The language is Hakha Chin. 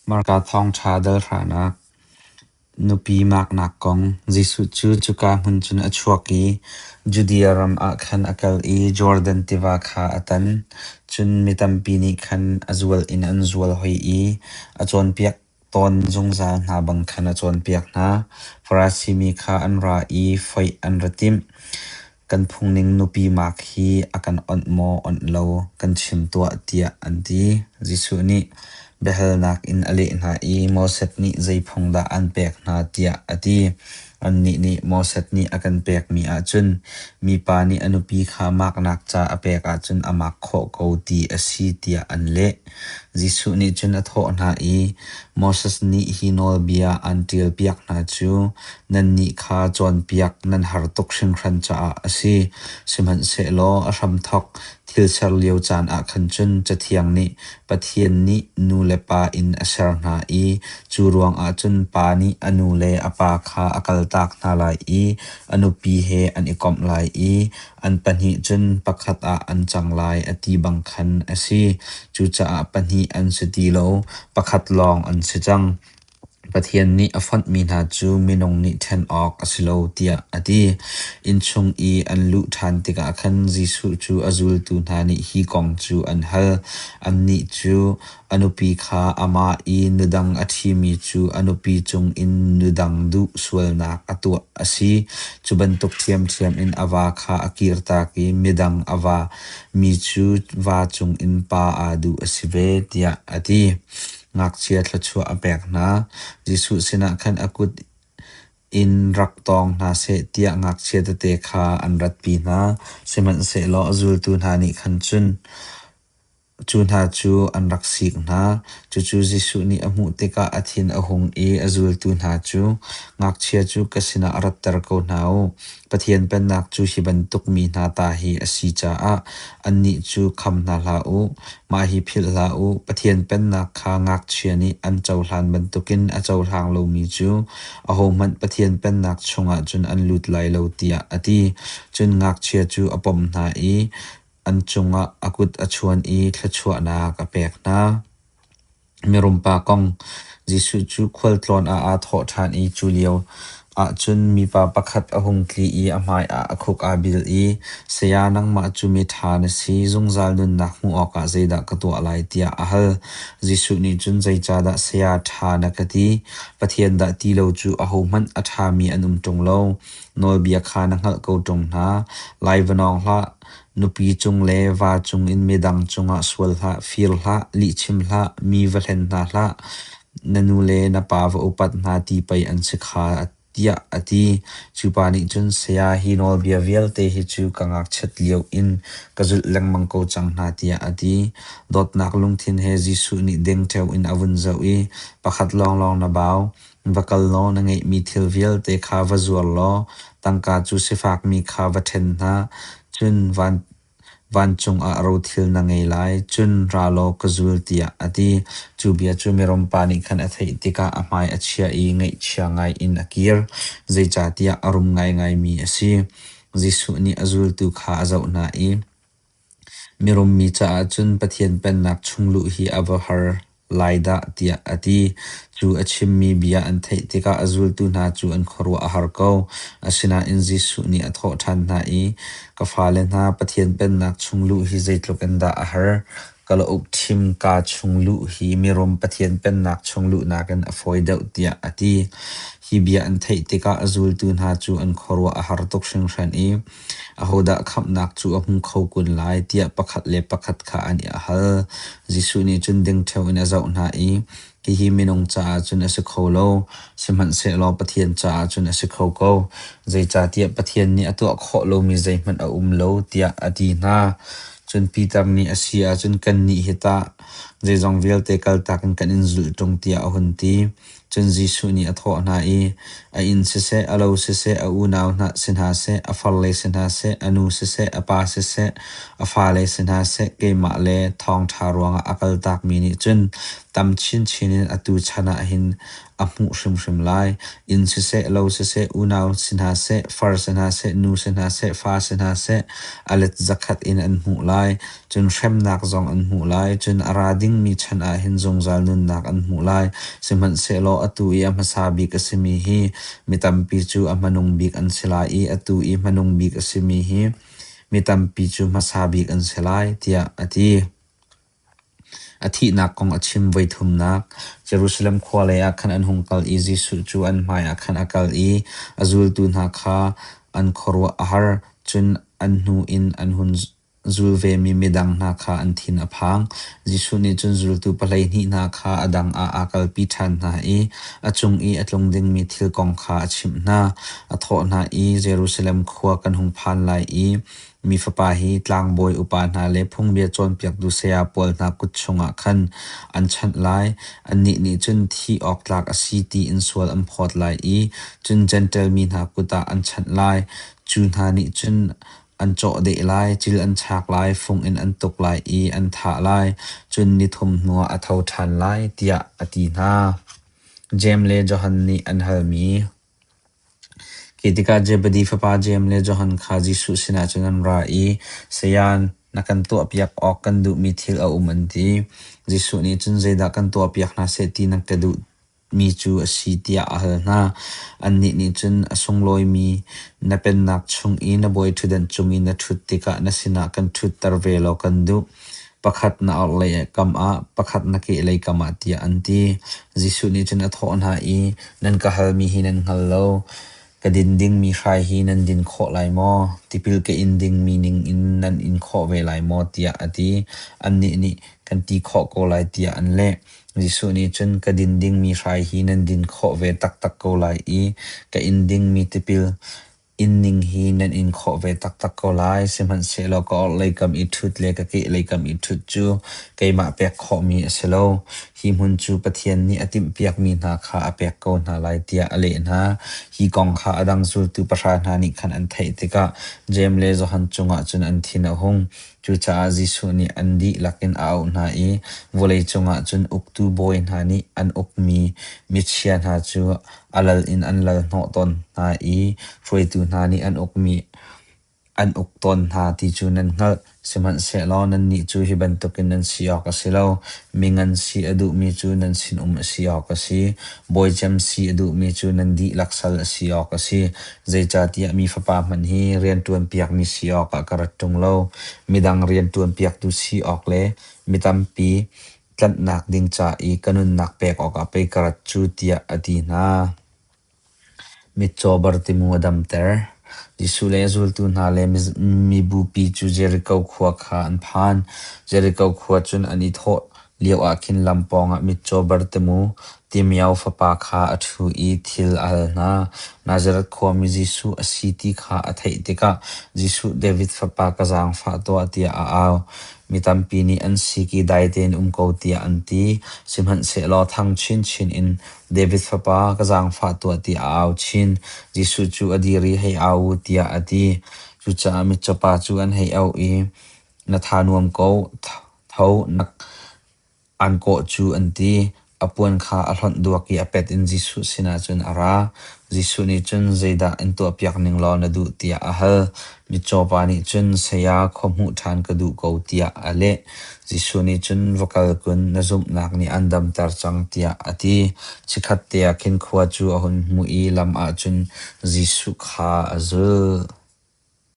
Marka thawngṭha dal hranak Nupi maknak kong. Jesuh cu cuka hmun cun a chuak i Judea ram ah khan a kal i Jordan tiva kha a tan. Cun mi tampi nih khan a zual in an zual hoi i a cawnpiak tawn zungzal hna bang khan a cawnpiak hna. Farasi mi kha an ra i foih an ra timh. Kan phungning nupi mak hi a kan onh maw onh lo kan chim tuah tiah an ti. Jesuh nih biahalnak in a leh hna i Moses nih zei phung dah an pek hna tiah a ti. Annih nih Moses nih a kan pekmi ahcun mipa nih a nupi kha maknak ca a pek ahcun a mak khawh ko ti a si tiah an leh. Jesuh nih cun a thawh hna i, Moses nih hi nawlbia aan ṭialpiak hna cu nannih kha cawnpiak nan har tuk hringhran caah a si. Sihmanhsehlaw a hramthawk thil ser lio caan ah khan cun Cathiang nih Pathian nih nu le pa in a ser hna i cu ruangah cun pa nih a nu le a pa kha a kaltak hna lai i a nupi he an i komh lai i an pahnih cun pakhat ah an cang lai a ti bang khan a si. Cucaah pahnih an si ti lo, pakhat lawng an si cang. Pathian nih a fonhmi hna cu minung nih ṭhen awk a si lo tiah a ti. Innchung i an luh ṭhan tikah khan Jesuh cu a zultu hna nih hi kong cu an hal. Annih cu a nupi kha amah i nudang a ṭhimi cu a nupi cungin nudang duh sualnak a tuah a si. Cu bantuk ṭhiamṭhiam in a va kha a kirtak i midang a va mi cu va cungin pa aa duh a si ve, tiah a ti. Ngakchia thluachuah a pek hna. Jesuh sinah khan a kut in rak tawng hna seh tiah ngakchia tete kha an ratpi hna. Sihmanhsehlaw a zultu hna nih khan cun cu hna cu an rak sik hna. Cucu Jesuh nih a hmuh tikah a thin a hung i a zultu hna cu, “Ngakchia cu ka sinah ratter ko hna u. Pathian Pennak cu hi bantuk mi hna ta hi a si caah annih cu kham hna hlah u. Mah hi philh hlah u: Pathian Pennak kha ngakchia nih an cohlan bantukin a cohlang lomi cu ahohmanh Pathian Pennak chungah cun an lut lai lo,” tiah a ti. Cun ngakchia cu a pom hna i an cungah a kut a chuan i thluachuahnak a pek hna. Mirumpa kong. Jesuh cu khualtlawn ah aa thawh ṭhan i cu lio ahcun mipa pakhat a hung tli i a hmaiah a khuk aa bil i, “Saya, nangmah cu miṭha na si. Zungzal nunnak hmuh awkah zeidah ka tuah lai?” tiah a hal. Jesuh nih cun, “Zeicahdah saya ṭha na ka ti? Pathian dah ti lo cu ahohmanh a ṭhami an um ṭung lo. Nawlbia kha na hngalh ko ṭung hna. Lai va nawng hlah, Nupi cung le va cungin midang cungah sual hlah, fir hlah, lihchim hlah, mi va hlen hna hlah, na nu le na pa va upat hna ti pei an si kha tiah a ti. Cu pa nih cun, Saya, hi nawlbia vialte hi cu ka ngakchiat lio in ka zulh lengmang ko cang hna tiah a ti. Dawtnak lungthin he Jesuh nih dengteo in a vun zoh i, Pakhat lawnglawng na bau. Va kal law na ngeihmi thil vialte kha va zuar law tangka cu sifakmi kha va ṭhen hna, cun vancung ah rothil na ngei lai. Cun ra law ka zul tiah a ti. Cu bia cu mirumpa nih khan a theih tikah a hmai a chia i ngaihchia ngaiin a kir, zeicahtiah a rum ngaingaimi a si. Jesuh nih a zultu kha a zoh hna i, Mirum mi caah cun Pathian Pennak chung luh hi a va har lai dah tiah a ti. Cu a chimmi bia an theih tikah a zultu hna cu an khuaruah a har ko. Asinain Jesuh nih a thawh ṭhan hna i, Ka fale hna, Pathian Pennak chung luh hi zeitluk in dah a har! Kalauk ṭhim kaa chung luh hi mirum Pathian Pennak chung luh nakin a fawi deuh tiah a ti. Hi bia an theih tikah a zultu hna cu an khuaruah a har tuk hringhran i, Ahodah khamhnak cu a hmu kho kun lai tiah pakhat le pakhat kha an i hal. Jesuh nih cun dingṭheo in a zoh hna i, Hihi minung caah cun a si kho lo, sihmanhsehlaw Pathian caah cun a si kho ko. Zeicahtiah Pathian nih a tuah khawh lomi zeihmanh a um lo, tiah a ti hna. Cun Peter nih a si ahcun kannih hi tah zeizong vialte kaltak in kan in zulh ṭung tiah a hun ti. Cun Jesuh nih a thawh hna i, A inn siseh, a lo siseh, a unau hna si hna seh, a farle si hna seh, a nu siseh, a pa siseh, a fale si hna seh, keimah le thawngṭha ruangah a kaltakmi nih cun tam chinchin in atu chan ah hin a hmuh hrimhrim lai. Inn siseh, lo siseh, unau si hna seh, far si hna seh, nu si hna seh, fa si hna seh, a let zakhat in an hmuh lai. Cun hremnak zong an hmuh lai. Cun a ra ding. dingmi chan ah hin zungzal nunnak an hmuh lai. Sihmanhsehlaw atu i a hmasa bik a simi hi mi tampi cu a hmanung bik an si lai i atu i hmanung bik a simi hi mi tampi cu hmasa bik an si lai, tiah a ti. A thihnak kong a chim voithumnak. Jerusalem khua leiah khan an hung kal i Jesuh cu an hmaiah khan a kal i a zultu hna kha an khuaruah a har, cun an hnu in an hun zul vemi midang hna kha an thin a phang. Jesuh nih cun zultu 12 hna kha a dang ah aa kalpi ṭhan hna i a cung i a tlung dingmi thil kong kha a chimh hna. A thawh hna i Jerusalem khua kan hung phan lai i Mi Fapa hi tlangbawi upa hna le phungbia cawnpiaktu saya pawl hna kut chungah khan an chanh lai. Annih nih cun thih awk tlak a si tiin sual an phawt lai i cun Jentail mi hna kut ah an chanh lai. Cu hna nih cun an cawhdeh lai, cil an chak lai, fung in an tuk lai i an thah lai. Cun ni thum hnuah a tho ṭhan lai, tiah a ti hna. Jeim le Johan nih an halmi. Khi tikah Zebedi fapa Jeim le Johan kha Jesuh sinah cun an ra i, "Saya, na kan tuahpiak awk kan duhmi thil a um," an ti. Jesuh nih cun zeidah kan tuahpiak hna seh ti na ka duhmi cu a si tiah a hal hna. Annih nih cun a sunglawimi na pennak chung i na bawiṭhutdan cung i na ṭhut tikah na sinah kan ṭhutter ve law kan duh. Pakhat na orhlei kam ah, pakhat na kehlei kam ah tiah an ti. Jesuh nih cun a thawh hna i, Nan ka halmi hi nan hngal lo. Ka din dingmi hrai hi nan din khawh lai maw? Tipil ka in dingmi ningin nan in khawh ve lai maw? tiah a ti. Annih nih, Kan ti khawh ko lai tiah an leh. Jesuh nih cun ka din dingmi hrai hi nan din khawh ve taktak ko lai i ka in dingmi tipil Inn hi nan in khawh ve taktak ko lai, sihmanhsehlaw ka orhlei kam i ṭhut le ka kehlei kam i ṭhut cu keimah pek khawhmi a si lo. Hi hmun cu Pathian nih a timhpiakmi hna kha a pek ko hna lai, tiah a leh hna. Hi kong kha a dang zultu pahra hna nih khan an theih tikah Jeim le Johan cungah cun an thin a hung. Cucaah Jesuh nih an dihlak in a auh hna i vawleicung ah cun uktu bawi hna nih an ukmi michia hna cu a lal in an lal hnawh tawn hna i hruaitu hna nih an ukmi an uk tawn hna ti cu nan hngalh. Sihmanhsehlaw nannih cu hi bantukin nan si awk a si lo. Mingan si a duhmi cu nan sinum a si awk a si. Bawicem si a duhmi cu nan dihlak sal a si awk a si. Zeicahtiah mi Fapa hmanh hi rian ṭuanpiakmi si awkah ka rat ṭung lo. Midang rian ṭuanpiaktu si awk le mi tampi tlanhnak ding ca i ka nunnak pek awkah pei ka rat cu, tiah a ti hna. Mitcaw Bartimu a damter. Jesuh le a zultu hna le mibupi cu Jeriko khua kha an phan. Jeriko khua cun an i thawh lioah khin lam pawngah mitcaw Bartimu, Timiao fapa kha a ṭhu i thil a hal hna. Nazareth khuami Jesuh a si ti kha a theih tikah Jesuh David fapa ka zaangfah tuah tiah a au. Mi tampi nih an sik i dai tein um ko tiah an ti. Sihmanhsehlaw thang chinchin in David fapa, ka zaangfah tuah tiah a au chin. Jesuh cu a dir i hei au u tiah a ti. Cucaah mitcawpa cu an hei auh i, Na tha nuam ko, tho, na An kawh cu an ti. A puan kha a hlonh duak i a pet in Jesuh sinah cun a ra. Jesuh nih cun, “Zeidah in tuahpiak ning law na duh?” tiah a hal. Mitcawpa nih cun, “Saya, khua hmuh ṭhan ka duh ko,” tiah a leh. Jesuh nih cun, “Va kal kun, na zumhnak nih an damter cang,” tiah a ti. Chikkhatte ah khin khua cu a hun hmuh i lam ah cun Jesuh kha a zulh.